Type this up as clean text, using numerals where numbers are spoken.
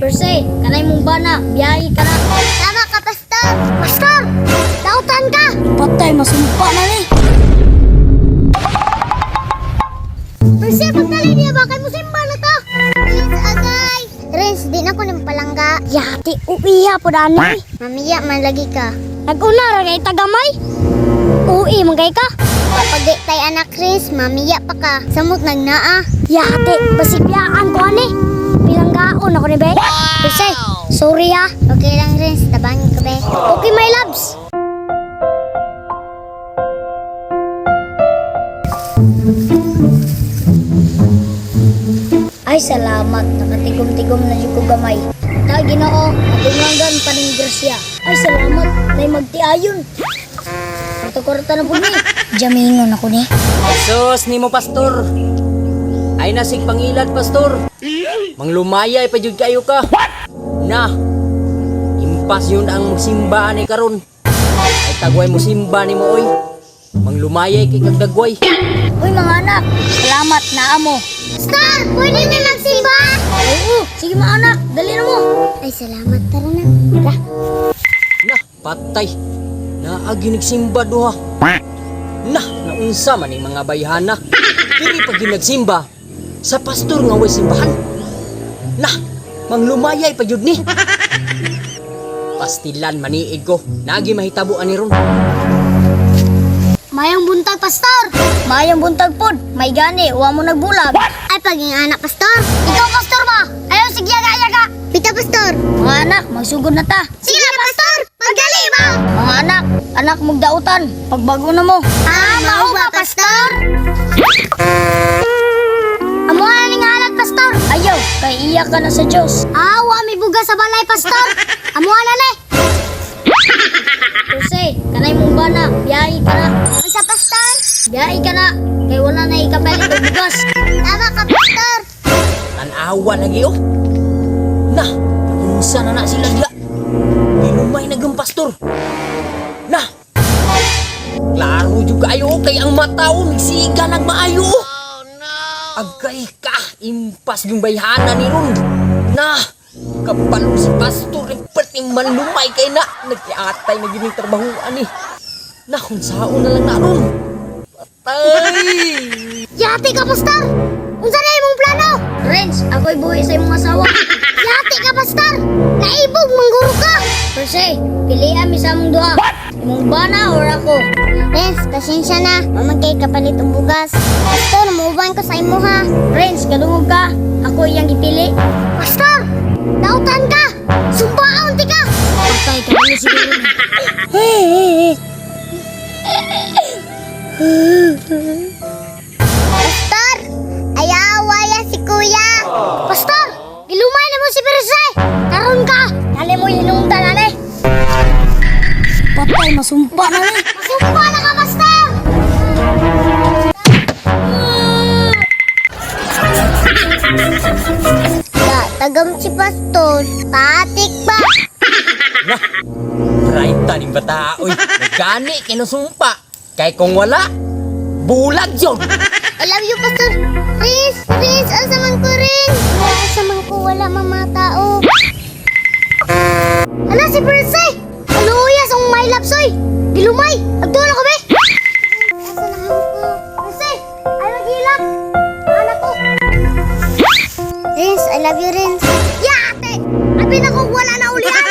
Perse, kanay mong bana, biyahe ka na. Tama ka, Pastor! Pastor! Dautan ka! Patay, masumpa na ni. Perse, pagdali niya ba? Kay musimba na ta! Rins, agay! Rins, di na ko ning palangga. Yati, uiha po dani. Mamiya man lagi ka. Nag-una ra kay tagamay. Ui, man kay ka. Kapag di tay anak, Rins, mamiya pa ka. Samot nagnaa. Yati, basigyaan ko ani. Pilanggaon ako ni be. Perse, sorry ha. Okay lang, Rins. Tabangin ko, be. Okay, my loves. Ay, salamat. Nakatigom-tigom na jud ko gamay. Ta Ginoo, atunganggan paning grasya. Ay, salamat. Nay magtiayon. Korto-korto na po ni. Jamingon ako ni. Jesus nimo, Pastor. Ay nasig pangilad, Pastor. Manglumayay pa jud kayo ka. Na. Impas yun ang magsimba ani karon. Ay tagway mo simba nimo oy. Manglumayay kay kag dagway. Uy, mga anak. Salamat na amo. Pastor! Pwede na magsimba! Oo, sige mga anak. Dali na mo. Ay, salamat. Tara na. Tara. Na, patay. Naagi nagsimba duha. Na, naunsa man ning mga bayhana. Diri pag yun nagsimba sa pastor nga way simbahan. Na, manglumayay pa jud ni. Pastilan maniig ko. Naagi mahitabo ani ron. Mayang buntag, Pastor. Mayang buntag pod. May gani, wa mo nagbulag. Ay, paging anak, Pastor. Ikaw, Pastor ba? Ayaw, sige, yaga, yaga. Pita, Pastor. Mga anak, magsugod na ta. Sige na, Pastor! Pagdali ba? Mga anak, anak magdautan. Pagbago na mo. Ah, mao ba, Pastor? Amo na ning halad, Pastor. Ayaw, kay iya ka na sa Diyos. Ah, wa may buga sa balay, Pastor. Amo na ni. Jose, kanay mong bana, biyahe ka na. Unsa, Pastor? Biyahe ka na, kay wala na ikapalit og bugas. Tama ka, Pastor. Tanawa lagi oh. Na, unsa na na sila diha. Gilumay na gyud pastor. Na. Klaro jud kaayo oh, kay ang mata oh, nagsiga nagmaayo. Oh. Agay ka, impas yung bayhana ni ron. Na, kapalo si pastor, perting manlumay kay na. Nagkiatay na gyud ning trabahoan ni. Na, kung saon na lang na ron. Patay! Yati ka, Pastor. Unsa na imong plano? Renz, ako'y buhi sa imong asawa. Yati ka, Pastor. Naibog mangguro ka. Jose, pilian mi sa among duha. Imong bana or ako? Renz, pasensya na. Mamagkay kay kapalit og bugas. Pastor, muuban ko sa imuha. Renz, kadungog ka. Ako iyang gipili. Pastor, dautan ka. Sumpaon ti ka. Patay ka na siguro ni. Pastor, ayaw ya si Kuya. Pastor, gilumay na mo si Perse. Karon ka. Dali mo hinungdan ane. Patay, masumpa na ni. Masumpa na ka, Pastor. Da, tagam si Pastor. Patik ba? Na, bright ning bata, oy. Nagani kinusumpa. Kay kung wala, bulag yun. I love you, Pastor. Riz, Riz, asa man ko, Riz? Asa man ko, wala mga tao. Ala, si Perse! Aluya sa my lapsoy! Gilumay! Agtuon ako, be! Asa naman ko? Perse! Ayaw gilak! Anak ko! Rins, I love you, Rins. Yate! Abi na ko, wala na ulian!